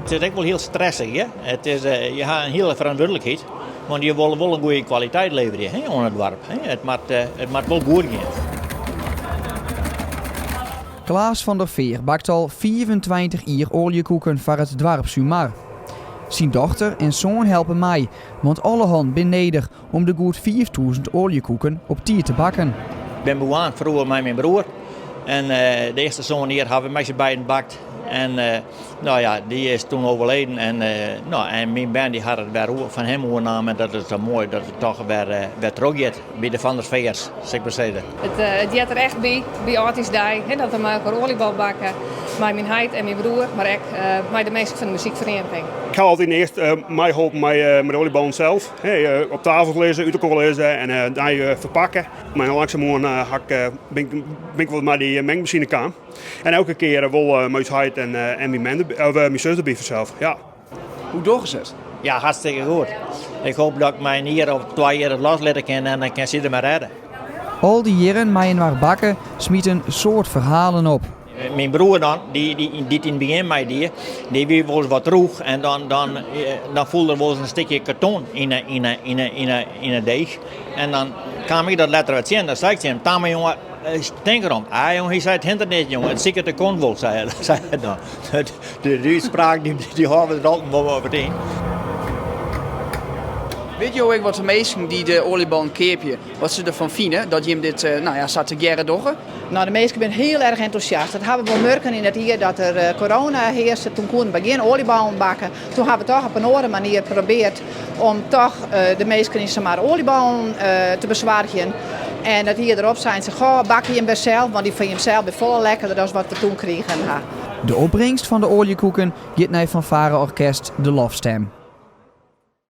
It is ek wol hiel stressich, hear. It is, je ha in hiele ferantwurdlikheid, want je wolle wol in goede kwaliteit leverje, hè, oan it doarp. Hè. It moat, it moat wol goed gean. Klaas van der Veer bakt al 25 jier oaljekoeken foar it doarp Sumar. Syn dochter en soan helpe mei, want alle hannen binne nedich om de goed 5000 oaljekoeken op tiid te bakken. Ik bin begûn froeger mei myn broer en de earste sân jier hawwe we mei syn beiden bakt. En no ja, dy is toen overleden en, no, en myn bern dy hat it wer oer, fan him oernaam en dat is dan moai dat it toch wer, wer trochgiet by de Van der Veers, sil ik mar sizze. It, it heart der echt by, by âldjiersdei, hè, dat we mei elkoar oaljebal bakke. Mei myn heit en myn broer, mar ek mei de minsken fan de muzykferiening. Ik ha altyd earst meiholpen mei de oaljeballen sels. Op tafel lizze, út elkoar lizze en dêrnei ferpakke. Mar langsumoan bin ik wol mei dy mengmasine kaam. En elke kear wol mei ús heit en myn sus derby fansels. Ja. Hoe dogge se it? Ja, hartstikke goed. Ik hoop dat ik mei in jier of twa jier it loslitte kin en dan kin sy der mei rêde. Al dy jierren mei-inoar bakke smyt in soad ferhalen op. Myn broer dan, dy't yn it begjin mei die, dy wie wolris wat rûch en dan, dan, dan foel der wolris in stikje karton yn 'e deech. En dan kaam ik dat letter wer tsjin. Dan sei ik tsjin him, Tamme jonge, tink derom. Ah jonge, hy sei, it hinderet net jonge, it siket de kont wol, sei hy dan. Dy útspraak dy hâlde we der altyd wol wat yn. Witte jo ek wat de minsken dy't de oaljeballen keapje, wat se derfan fine dat jim dit nou ja, sa tegearre dogge? No, de minsken binne hiel erch entûsjast. Dat hawwe we wol murken yn it jier dat der corona hearste. Toen koene we gjin oaljeballen bakke. Toen hawwe we toch op in oare manier probeard om toch de minsken yn Samar oaljeballen te besoargjen. En it jier derop seinen se, goh, bakke jim wer sels, want dy fan jim sels binne folle lekkerder as wat we toen krigen ha. De opbringst fan de oaljekoeken giet nei fanfare-orkest De Lofstem.